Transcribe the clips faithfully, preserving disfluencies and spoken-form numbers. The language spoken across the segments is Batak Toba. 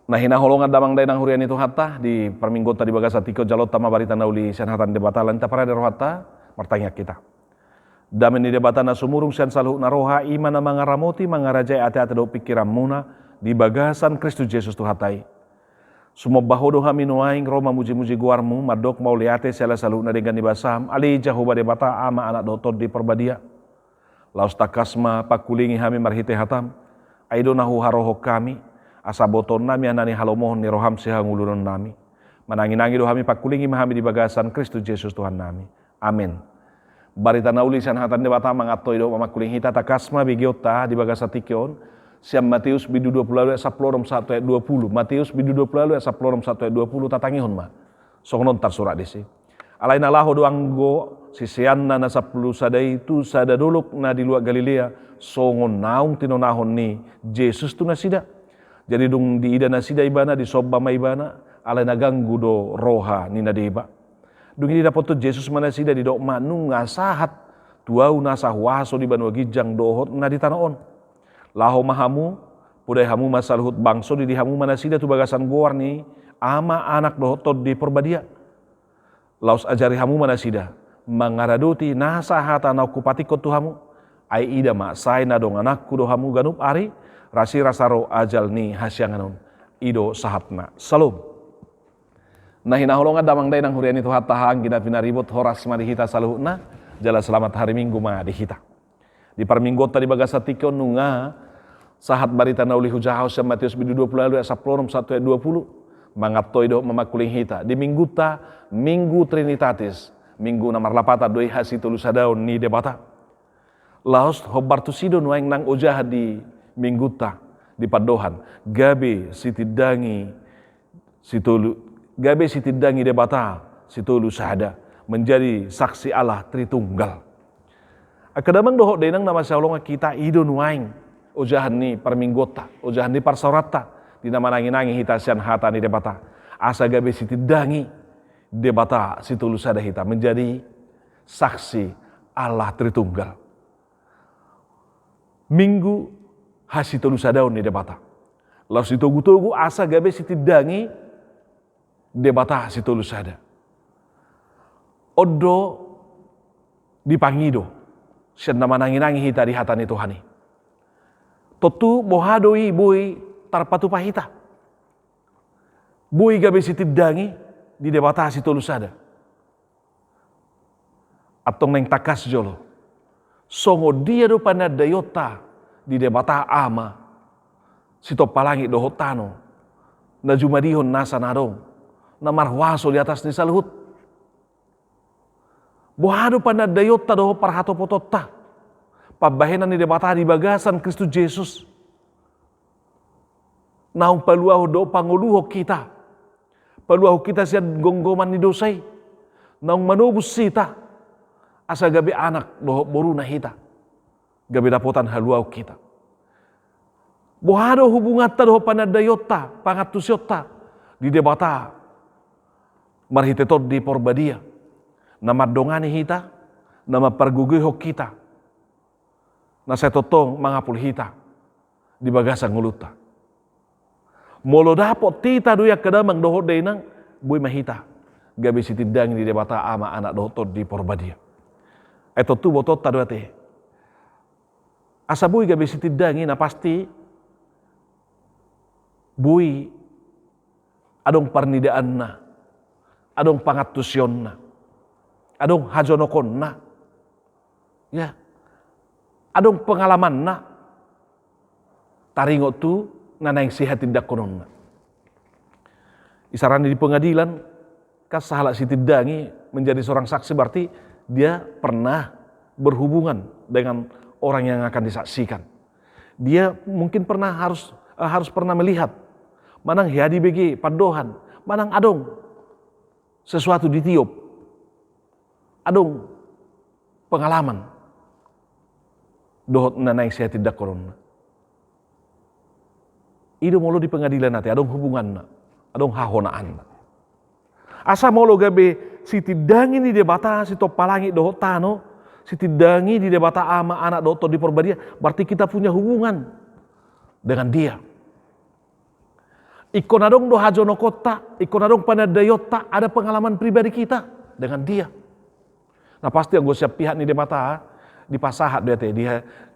Na hinaholongan damang dainang huria ni Tuhanta, di parmingguonta di bagasan tingki on jaloonta ma barita na uli sian hata ni Debata, laos taparade rohanta, martangiang hita. Dame ni Debata na sumurung sian saluhut na roha, i ma na mangaramoti, mangarajai ateate dohot pingkiranmuna di bagasan Kristus Jesus Tuhanta i. Sumomba Ho do hami nuaeng ro mamujimuji goarMu, mandok mauliate siala saluhut na denggan ni basaM, ale Jahowa Debata, Ama, Anak dohot Tondi Parbadia. Laos tangkas ma pangkulingi hami marhite hataM, ai i do na huharohon hami, asa botoonnami anani halomohon ni rohaM sihangoluonnami. Mananginangi do hami, pangkulingi ma hami di bagasan Kristus Jesus Tuhannami. Amen. Barita na uli sian hata ni Debata mangantoi dohot mamangkulingi hita, tangkas ma begeonta di bagasan tingki on, sian Mateus bindu dua pulu ualu ayat sampulu onom sahat tu ayat dua pulu. Mateus bindu dua pulu ualu ayat sampulu onom sahat tu ayat dua pulu, tatangihon ma. Songon on tarsurat disi. Alai na laho do anggo siseanna na sampulu sada i tu sada dolok na di luat Galilea, songon naung tinonahon ni Jesus tu nasida. Jadi dung diida nasida Ibana, disomba ma Ibana, alai na ganggu do roha ni na deba. Dung i didapothon Jesus ma nasida, didok ma, nunga sahat tu Ahu nasa huaso di banua ginjang dohot na di tano on. Laho ma hamu, podai hamu ma saluhut bangso, didi hamu ma nasida tu bagasan goar ni Ama, Anak dohot Tondi Parbadia. Laos ajari hamu ma nasida mangaradoti nasa hata naung hupatikkon tu hamu. Ai ida ma, sai na dongananku do hamu ganup ari, rasirasa ro ajal ni hasiangan on. I do sahatna. Syalom. Na hinaholongan damang dainang huria ni Tuhanta, anggi na pinaribot, horas ma di hita saluhutna, jala selamat hari Minggu ma di hita. Di parmingguonta di bagasan tingki on nunga sahat barita na uli hujahahon sian Mateus bindu dua pulu ualu ayat sampulu onom sahat tu ayat dua pulu. Mangantoi dohot mamangkulingi hita di Mingguta, Minggu Trinitatis, Minggu na marlapatan do i hasitolusadaon ni Debata. Laos hombar tusi do nuaeng nang ojahan di Mingguta di pandohan, gabe sitindangi sitolu, gabe sitindangi Debata sitolu sada, menjadi saksi Allah Tritunggal. Angka damang dohot dainang na masihaholongan, hita i do nuaeng ojahan ni parmingguonta, ojahan ni parsaoranta, di na mananginangi hita sian hata ni Debata, asa gabe sitindangi Debata sitolu sada hita, menjadi saksi Allah Tritunggal. Minggu hasitolusadaon ni Debata. Laos ditogutogu asa gabe sitindangi Debata sitolu sada. On do dipangido sian na mananginangi hita di hata ni Tuhan i. Tontu boha do i boi tarpatupa hita? Boi gabe sitindangi di Debata sitolu sada. Antong naeng tangkas jolo, songon dia do panandaionta di Debata Ama, sitompa langit dohot tano, na jumadihon nasa na adong, na marhuaso di atas ni saluhut? Boha do panandaionta dohot parhatopotonta, pambahenan ni Debata di bagasan Kristus Jesus? Naung paluahon dohot pangoluhon hita, paluahon hita sian gomgoman ni dosa i, naung manobus hita, asa gabe anak dohot boruna hita, gabe dapotan haluaon hita. Boha do hubunganta dohot panandaionta, pangantusionta di Debata marhite Tondi Porbadia, na mandongani hita, na mampargogoihon hita, na sai tongtong mangapul hita di bagasan ngolunta? Molo dapot hita do i angka damang dohot dainang, boi ma hita gabe sitindangi ni Debata Ama, Anak dohot Tondi Porbadia. Ai tontu botoonta do ate, asa boi gabe sitindangi, na pasti boi adong parnidaanna, adong pangantusionna, adong hajonokonna, ya, adong pengalamanna, taringot tu na naeng sihatindangkononna. Isarana di pengadilan, kan sahalak sitindangi menjadi seorang saksi, berarti dia pernah berhubungan dengan orang yang akan disaksikan. Dia mungkin pernah harus, eh, harus pernah melihat, manang hea dibege pandohan, manang adong sesuatu ditiop, adong pengalaman dohot na naeng sihatindangkononna. I do molo di pengadilan ate adong hubunganna, adong hahonaanna. Asa molo gabe sitindangi ni Debata sitompa langit dohot tano, sitindangi ni Debata Ama, Anak dohot Tondi Porbadia, berarti kita punya hubungan dengan Dia. Ingkon adong do hajonokonta, ingkon adong panandaionta, ada pengalaman pribadi kita dengan Dia. Na pasti anggo sian pihak ni Debata, dipasahat do i ate, di,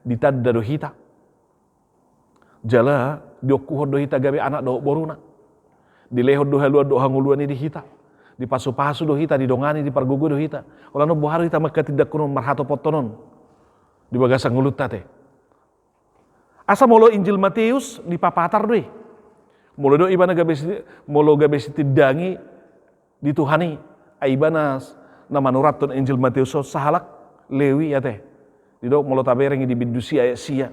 ditanda do hita. Jala diokuhon do hita gabe anak dohot boruna. Dilehon do haluaon dohot hangoluan i di hita. Dipasupasu do hita, didongani, dipargogoi do hita. Holan on boha do hita manghatindanghon on, marhatopothon on di bagasan ngolunta ate. Asa molo Injil Mateus dipapatar do i. Molo didok ibana gabe si-, molo gabe sitindangi di Tuhan i. Ai ibana s-, na manurathon Injil Mateus on sahalak Lewi ate. Didok molo tabereng i di bindu sia ayat sia.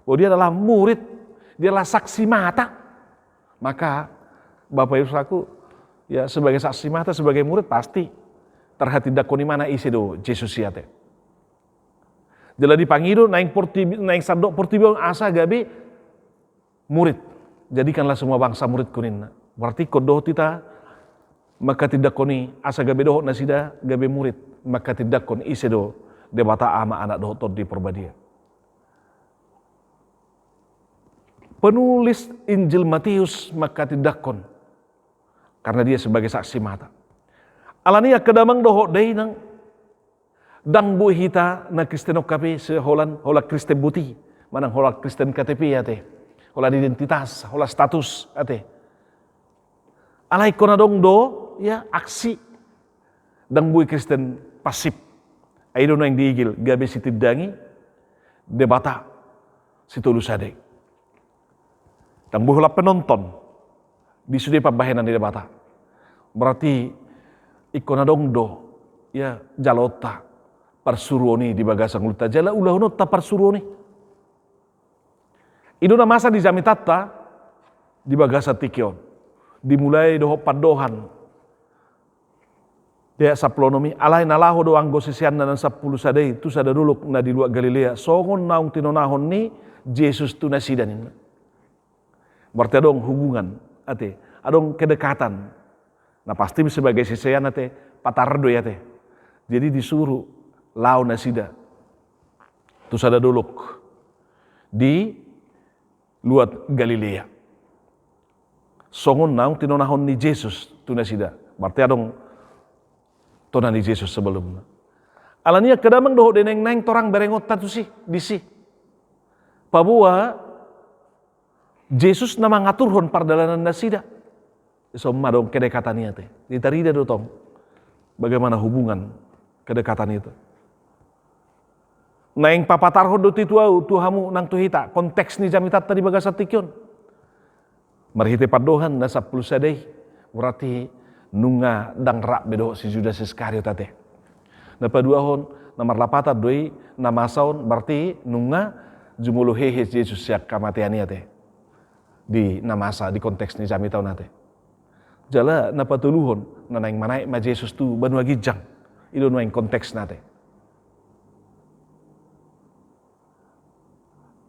Bahwa dia adalah murid, dia adalah saksi mata. Maka Bapak Ibu Saudaraku, ya sebagai saksi mata, sebagai murid pasti tarhatindanghon ibana ise do Jesus i ate. Jala dipangido naeng portibi-, naeng sandok portibi on asa gabe murid. Jadikanlah semua bangsa muridku ninna. Berarti ingkon dohot hita manghatindanghon i asa gabe dohot nasida gabe murid. Manghatindanghon ise do Debata Ama, Anak dohot Tondi Porbadia. Penulis Injil Mateus manghatindanghon. Karena dia sebagai saksi mata. Alani i angka damang dohot dainang, ndang boi hita na Kristen on hape se holan, holan Kristen boti, manang holan Kristen K T P ate, holan identitas, holan status ate. Alai ingkon adong do, ya, aksi. Ndang boi Kristen pasif. Ai i do naeng diigil, gabe sitindangi Debata Sitolu Sada i. Ndang boi holan penonton di sude pambahenan ni Debata. Berarti ingkon adong do, ya, jaloonta parsuruon i di bagasan ngolunta, jala ulahononta parsuruon i. I do na masa di jamitanta di bagasan tingki on. Dimulai dohot pandohan. Di ayat sampulu onom i, alai na laho do anggo siseanna na sampulu sada i tu sada dolok na di luat Galilea, songon naung tinonahon ni Jesus tu nasida ninna. Berarti adong hubungan ate, adong kedekatan. Na pasti sebagai sisean ate, patar do i ate. Jadi disuruh laho nasida tu sada dolok di luat Galilea. Songon naung tinonahon ni Jesus tu nasida. Berarti adong tona ni Jesus sebelumna. Alani i angka damang dohot dainang, naeng torang berengonta tusi, disi. Paboa Jesus na mangaturhon pardalanan nasida. Ison ma adong kedekatan i ate. Ditarida do tong bagaimana hubungan kedekatan itu. Naeng papatarhon do tutu ahu tu hamu nang tu hita konteks ni jamitanta di bagasan tingki on. Marhite pandohan na sampulu sada i, berarti nunga ndang rap be dohot si Judas Iskariot ate. Na paduahon, na marlapatan do i na masa on, berarti nunga jumolo hehe Jesus sian hamatean i ate. Di na masa, di konteks ni jamita on ate. Jala na patoluhon, na naeng manaek ma Jesus tu banua ginjang. I do nuaeng konteksna ate.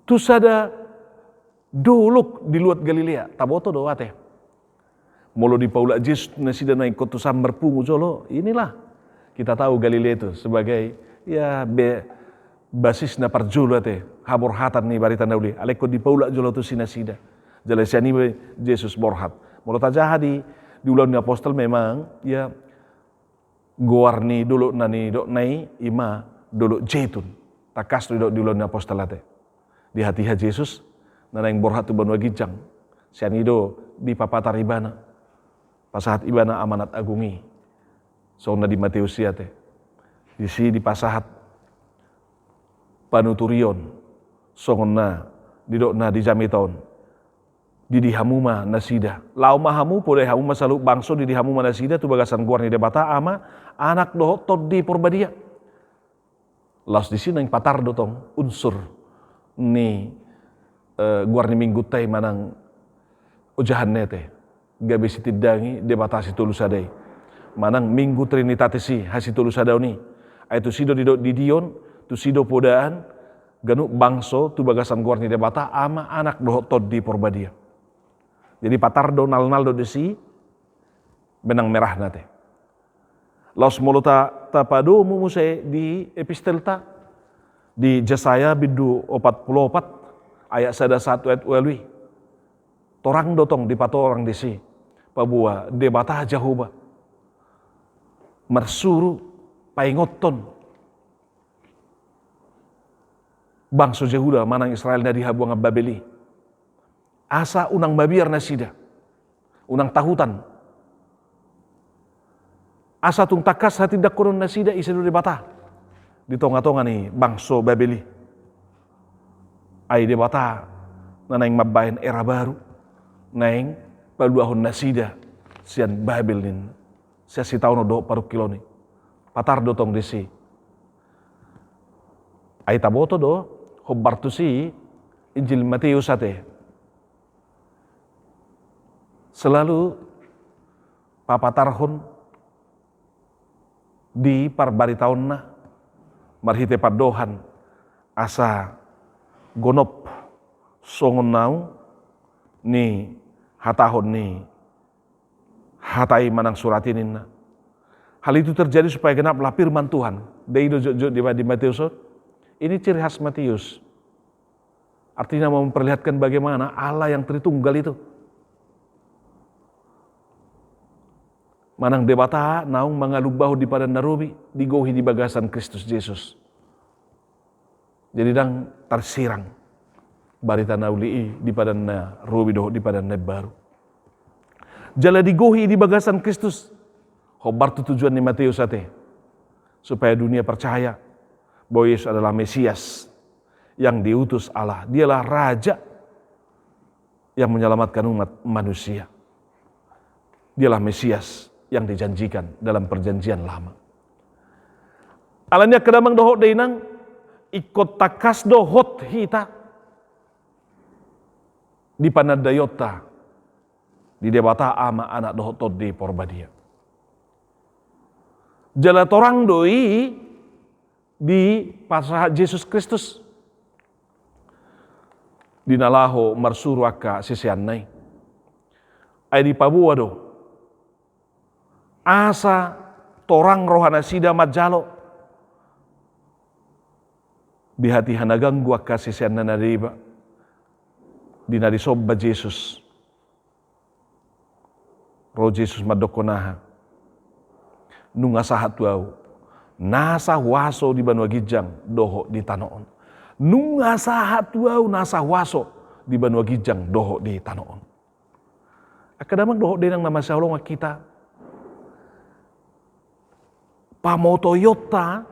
Tu sada dolok di luat Galilea, taboto do ate. Molo dipaulak Jesus nasida na ingkon tu sambar pungu jolo, inilah. Kita tahu Galilea itu sebagai, ya, be-, basis na parjolo ate, haborhatan ni barita na uli. Alai ingkon dipaulak jolo tusi nasida. Jala sian i be Jesus borhat. Molo tajaha di, di Ulaon ni Apostel memang, ya, goar ni dolok na nidokna i, i ma Dolok Jetun. Tangkas do didok di Ulaon ni Apostel ate. Di hatiha Jesus na naeng borhat tu banua ginjang. Sian i do dipapatar ibana. Pasahat ibana amanat agung i. Songon na di Mateus i ate. Disi dipasahat panuturion. Songon na didokna di jamita on. Didi hamu ma nasida. Laho ma hamu, podai hamu ma saluhut bangso, didi hamu ma nasida tu bagasan goar ni Debata, Ama, Anak dohot Tondi Porbadia. Laos disi naeng patar do tong unsur ni, eh, goar ni minggunta i manang ojahanna ate. Gabe sitindangi Debata Sitolu Sada i. Manang Minggu Trinitatis i, hasitolu sadaon i. Ai tusi do didok didion, tusi do podaan, ganup bangso tu bagasan goar ni Debata, Ama, Anak dohot Tondi Porbadia. Jadi patar do nalnal do disi benang merahna ate. Laos molo ta, tapadomu muse di epistelta, di Jesaya bindu opat pulu opat, ayat sada sahat tu ayat ualu i. Torang do tong dipatorang disi, paboa Debata Jahowa marsuru paingothon bangso Jahuda manang Israel na di habuangan Babel i, asa unang mabiar nasida, unang tahutan, asa tung tangkas hatindanghonon nasida ise do Debata di tonga-tonga ni bangso Babel i. Ai Debata na naeng mambahen era baru, naeng paluahon nasida sian Babel ninna, sian sitaonon dohot parungkilon i. Patar do tong disi. Ai taboto do hombar tusi Injil Mateus ate. Selalu papatarhon di parbaritaonna marhite pandohan, asa gonop songon naung nihatahon ni hata i manang surat i ninna. Hal itu terjadi supaya genaplah firman Tuhan. Dei do jotjot di, di Mateus on. Ini ciri khas Mateus. Artinya memperlihatkan bagaimana Allah yang Tritunggal itu. Manang Debata naung mangalumbahon di padan na robi, digohi di bagasan Kristus Jesus. Jadi ndang tarsirang barita na uli i di padan na robi dohot di padan na imbaru. Jala digohi di bagasan Kristus. Hombar tu tujuan ni Mateus ate. Supaya dunia percaya bahwa Yesus adalah Mesias yang diutus Allah. Dialah Raja yang menyelamatkan umat manusia. Dialah Mesias yang dijanjikan dalam Perjanjian Lama. Alani i angka damang dohot dainang, ingkon tangkas do hot hita di panandaionta di Debata Ama, Anak dohot Tondi Porbadia. Jala torang do i dipasahat Jesus Kristus di na laho marsuru angka siseanna i. Ai dipaboa do asa torang rohanasida manjalo. Di hatiha na ganggu angka siseanna na deba, di na disomba Jesus. Ro Jesus mandokkon aha? Nunga sahat tu ahu nasa huaso di banua ginjang dohot di tano on. Nunga sahat tu ahu nasa huaso di banua ginjang dohot di tano on. Angka damang dohot dainang na masihaholongan hita, pamotoionta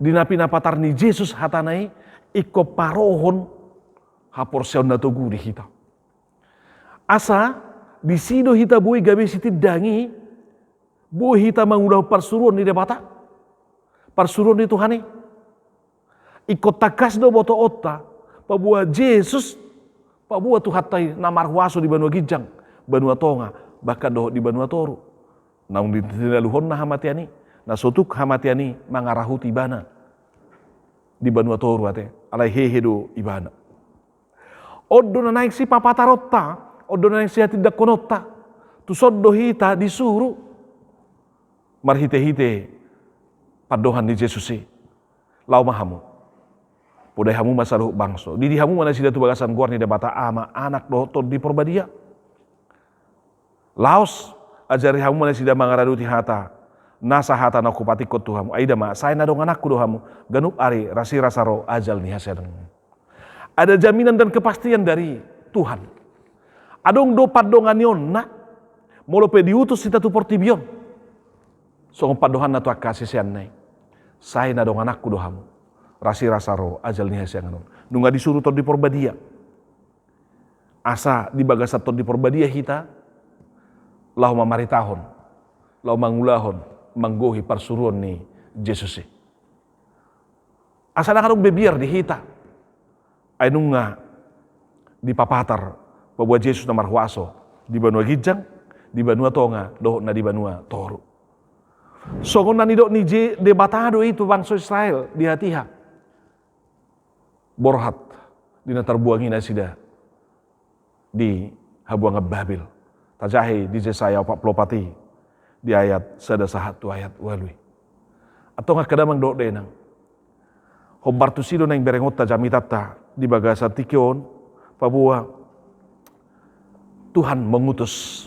di na pinapatar ni Jesus hatana i, ingkon parohon haporseaon na togu di hita. Asa disi do hita boi gabe sitindangi, boi hita mangulahon parsuruon ni Debata, parsuruon ni Tuhan i. Ingkon tangkas do botoonta paboa Jesus, paboa Tuhanta i na marhuaso di banua ginjang, banua tonga, bahkan dohot di banua toru. Naung ditinaluhonna hamatean i, na so tuk hamatean i mangarahuti ibana di banua toru ate, alai hehe do ibana. On do na naeng sipapataronta, on do na naeng sihatindangkononta. Tuson do hita disuru marhitehite pandohan ni Jesus i. Laho ma hamu, podai hamu ma saluhut bangso, didi hamu ma nasida tu bagasan goar ni Debata Ama, Anak dohot Tondi Porbadia. Laos ajari hamu ma nasida mangaradoti hata nasa hata na hupatangkok tu hamu. Ai ida ma, sai na dongananku do hamu, ganup ari rasirasa ro ajal ni hasiangan. Ada jaminan dan kepastian dari Tuhan. Adong do pandonganionna molo pe diutus hita tu portibi on. Songon pandohanna tu angka siseanna i, sai na dongananku do hamu, rasirasa ro ajal ni hasiangan on. Nunga disuru Tondi Porbadia. Asa di bagasan Tondi Porbadia hita laho mamaritahon, laho mangulahon, manggohi parsuruon ni Jesus i. Asa ndang adong be biar di hita. Ai nunga dipapatar paboa Jesus na marhuaso di banua ginjang, di banua tonga, dohot na di banua toru. Songon na nidok ni Je-, Debata do i tu bangso Israel di hatiha. Borhat di na tarbuang i nasida di habuangan Babel. Tajaha i di Jesaya opat pulu opat i, di ayat sada sahat tu ayat ualu i. Antong angka damang dohot dainang, hombar tusi do naeng berengonta jamitanta di bagasan tingki on, paboa Tuhan mengutus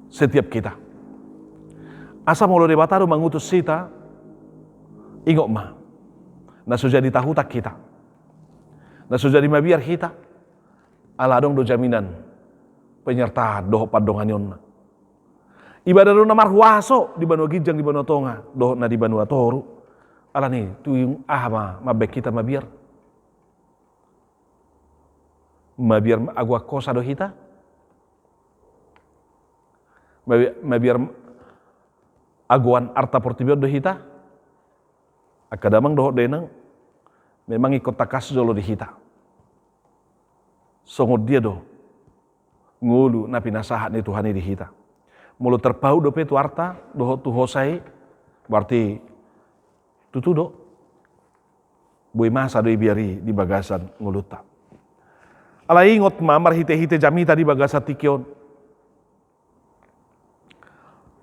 setiap kita. Asa molo Debata do mangutus hita, ingot ma, na so jadi tahutan hita, na so jadi mabiar hita, ala adong do jaminan penyertaan dohot pandonganionna. Ibana do na marhuaso di banua ginjang, di banua tonga dohot na di banua toru. Alani i, tu aha ma mambaen hita mabiar? Mabiar agoan hosa do hita? Mabi-, mabiar agoan arta portibi on do hita? Angka damang dohot dainang, memang ingkon tangkas jolo di hita. Songon dia do ngolu na pinasahat ni Tuhan i di hita? Molo terpaut dope tu arta dohot tu hosa i, berarti tutu do, boi masa do i biar i di bagasan ngolunta. Alai ingot ma, marhitehite jamita di bagasan tingki on,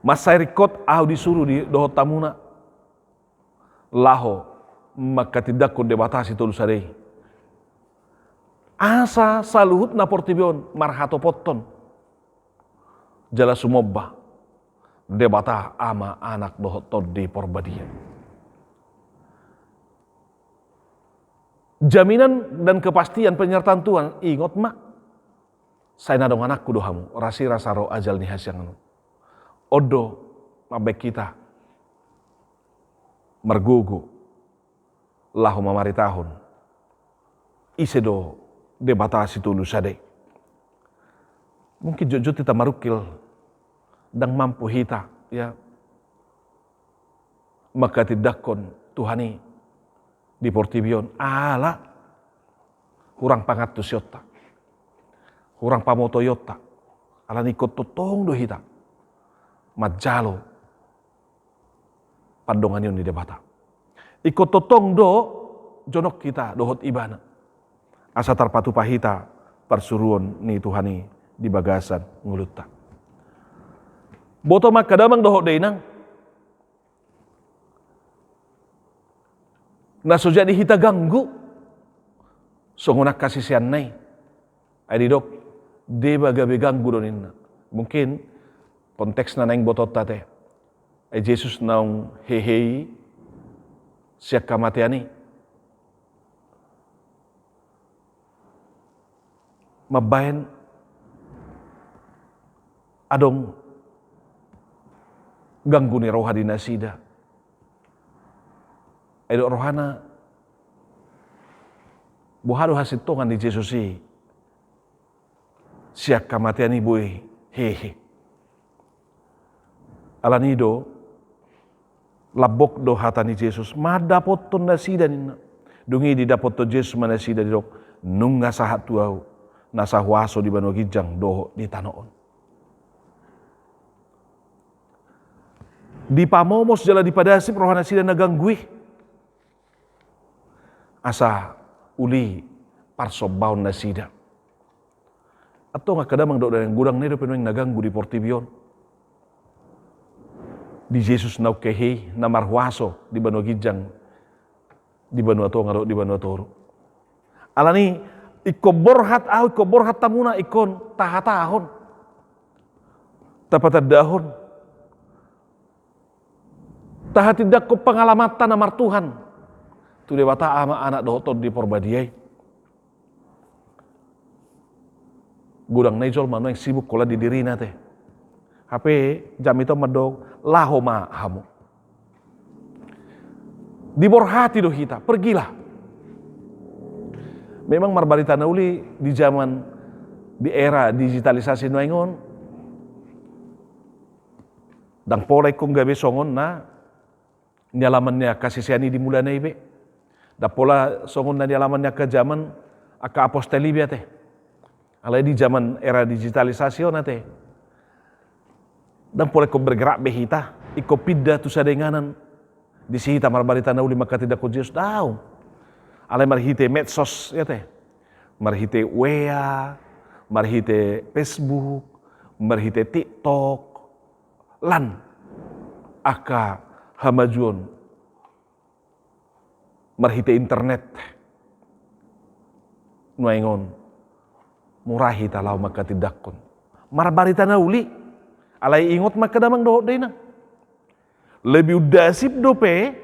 mansai ringkot ahu disuru di, dohot hamuna, laho manghatindanghon Debata Sitolu Sada i, asa saluhut na portibi on marhatopothon jala sumomba Debata Ama, Anak dohot Tondi Porbadia. Jaminan dan kepastian penyertaan Tuhan, ingot ma, sai na dongananku do hamu, rasirasa ro ajal ni hasiangan on. On do mambaen hita margogo laho mamaritahon ise do Debata Sitolu Sada i. Mungkin jotjot hita marungkil, ndang mampu hita, ya, manghatindanghon Tuhan i di portibi on, ala hurang pangantusionta, hurang pamotoionta. Alani ingkon tongtong do hita manjalo pandonganion ni Debata. Ingkon tongtong do jonok hita dohot Ibana, asa tarpatupa hita parsuruon ni Tuhan i di bagasan ngolunta. Boto ma angka damang dohot dainang, na so jadi hita ganggu songon angka siseanna i. Ai didok, deba gabe ganggu do ninna. Mungkin konteksna naeng botoonta ate. Ai Jesus naung hehe i sian hamatean i, mambaen adong ganggu ni roha di nasida. Ai didok rohana, boha do hasintongan ni Jesus i sian hamatean i boi hehe. Alani i do, lambok do hata ni Jesus, mandapothon nasida ninna. Dung i didapothon Jesus ma nasida, didok, nunga sahat tu ahu nasa huaso di banua ginjang dohot di tano on. Dipamomos jala dipadasip roha nasida na ganggu i, asa uli parsombaon nasida. Antong angka damang dohot dainang, godang nai dope nuaeng na ganggu di portibi on, di Jesus naung hehe i, na marhuaso di banua ginjang, di banua tonga dohot di banua toru. Alani i, ingkon borhat ahu, ingkon borhat hamuna, ingkon tahatahon, tapatandahon, tahatindanghon pangalamanta na martuhan tu Debata Ama, Anak dohot Tondi Porbadia i. Godang nai jolma nuaeng sibuk holan di dirina ate. Hape jamita on mandok, laho ma hamu. Diborhati do hita, pergilah. Memang marbarita na uli di zaman, di era digitalisasi nuaeng on, ndang pola ingkon gabe songon na nialaman ni angka sisean i di mulana i be. Ndang pola songon na nialaman ni angka zaman angka apostel i be ate. Alai di zaman era digitalisasi on ate, ndang pola ingkon bergerak be hita, ingkon pinda tu sada inganan, disi hita marbarita na uli manghatindanghon Jesus, daong. Alai marhite medsos i ate, marhite W A, marhite Facebook, marhite TikTok, lan angka hamajuon marhite internet nuaeng on, Mura hita laho manghatindanghon marbarita na uli. Alai ingot ma angka damang dohot dainang, lebih undasip dope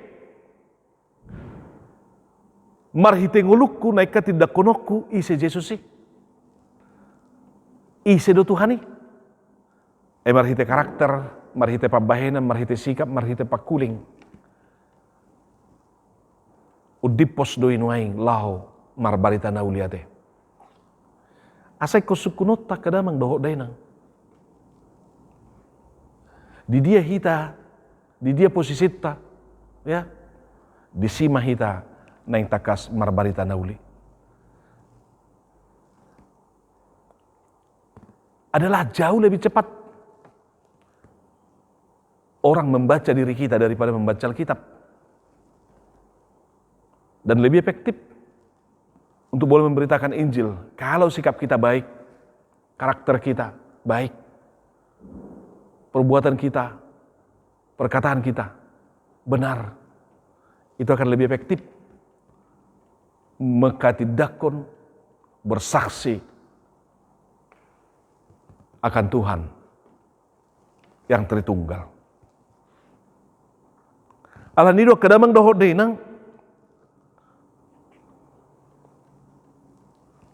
marhite ngolungku naeng hatindanghononku ise Jesus i. Ise do Tuhan i? Ai marhite karakter, marhite pambahenan, marhite sikap, marhite pangkuling. Undimpos do i nuaeng laho marbarita na uli ate. Asa ingkon sungkunonta angka damang dohot dainang, di dia hita, di dia posisinta, ya, disi ma hita naeng tangkas marbarita na uli. Adalah jauh lebih cepat orang membaca diri kita daripada membaca Alkitab. Dan lebih efektif untuk boleh memberitakan Injil kalau sikap kita baik, karakter kita baik, perbuatan kita, perkataan kita benar. Itu akan lebih efektif menghatindanghon, bersaksi akan Tuhan yang Tritunggal. Alani i do angka damang dohot dainang,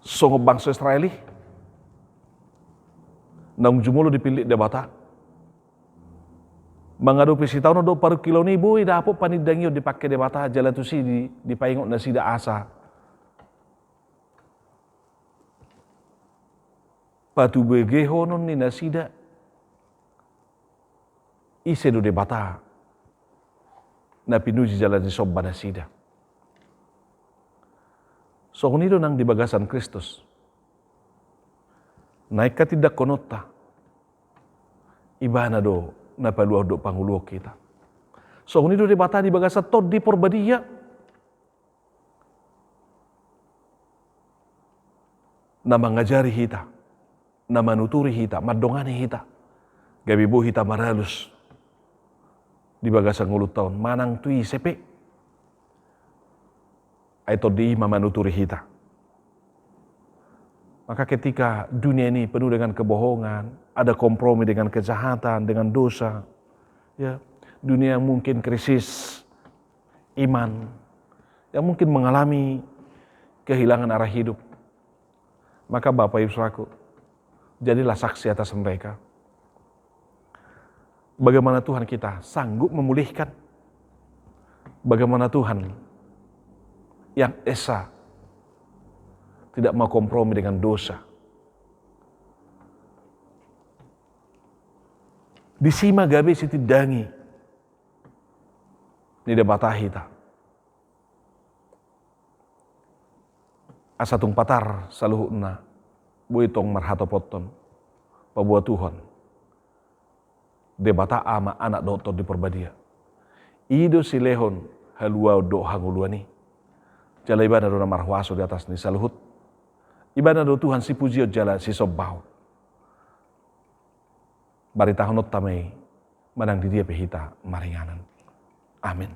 songon bangso Israel i naung jumolo dipillit Debata, mangadopi sitaonon dohot parungkilon i, boi dapot panindangion dipangke Debata jala tusi di, dipaingot nasida asa patubegehonon ni nasida ise do Debata na pinuji jala disomba nasida. Songon i do nang di bagasan Kristus. Naeng hatindanghononta, Ibana do na paluahon dohot pangoluhon hita. Songon i do Debata di bagasan Tondi Porbadia, na mangajari hita, na manuturi hita, mandongani hita, gabe boi hita maralus di bagasan ngolunta on manang tu ise pe. Ai Tondi i ma manuturi hita. Maka ketika dunia ini penuh dengan kebohongan, ada kompromi dengan kejahatan, dengan dosa, ya, dunia mungkin krisis iman, yang mungkin mengalami kehilangan arah hidup, maka Bapak Ibu Saudaraku, jadilah saksi atas mereka. Bagaimana Tuhan kita sanggup memulihkan? Bagaimana Tuhan yang esa tidak mau kompromi dengan dosa? Disi ma gabe sitindangi ni Debata hita. Asa tung patar saluhutna boi tong marhatopothon, paboa Tuhan Debata Ama, Anak dohot Tondi Porbadia. I do silehon haluaon dohot hangoluan i. Jala Ibana do na marhuaso di atas ni saluhut. Ibana do Tuhan sipujion jala sisombaon. Baritahononta ma i manang di dia pe hita maringanan. Amin.